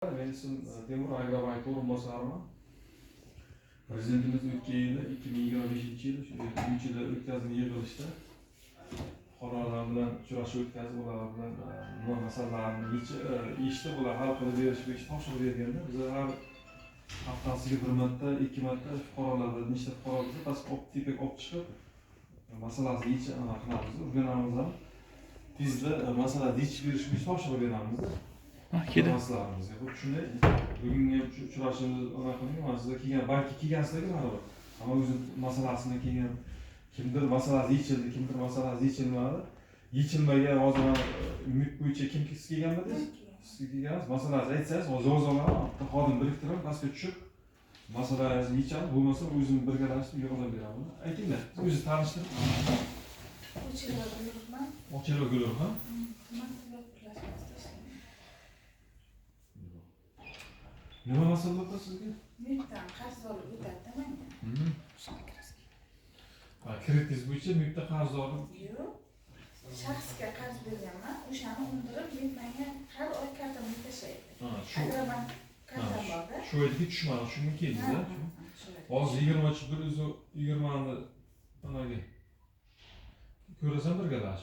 Meni ismim Temur, Agrobank o'rinbosariman. Prezidentimiz o'tgan yili, 2025-yil shu Uychida o'tkazgan yig'ilishda fuqarolar bilan uchrashuv o'tkazib, ular bilan nima masalalarini eshitib, ular hal qilib berish bo'yicha topshiriq berganda, biz har haftasiga bir marta, ikki marta fuqarolar bilan, nechta fuqaro bo'lsa, pastga olib, tepaga olib chiqib, masalasini yechib anaqa qilamiz, o'rganamiz ham, tezda masalani yechib berish bo'yicha topshiriq beramiz. Keldi. Masalalarimizga xuddi shunday bugungi ham uchrashuvimiz anaqa qilingan. Mana sizlar kelgan, balki kelgansizlarku baribir, hamma o'zini masalasini kelgan, kimdir masalasi yechildi, kimdir masalasi yechilmadi. Yechilmagan hozir mana MIB bo'yicha kim, siz kelganmidingiz? Siz kelgansiz, masalasi aytsangiz, hozir yozib olaman, bitta xodim biriktiraman, pastga tushib masalangizni yechamiz, bo'lmasa o'zim birgalashib yordam beraman. Aytinglar, o'zingizni tanishtirib. Ochilova Gulruhman. Ochilova Gulruhman. Tuman tibbiyot birlashmasida ishlayman. Nima masala bo'ldi sizga? MIBdan qarz olib o'tadi manga. Ha, kreditingiz bo'yicha MIBda qarz olib? Yo'q. Shaxsga qarz berganman. O'shani undirib, MIB menga har oy kartamga tashlaydi. Ha, shu Agrobank kartam borda. Shu yerga tushmadi, shunga keldingiz? Ha, a? ha, shu yerga. Hozir 20-120ni anaga ko'rasan birgalashib.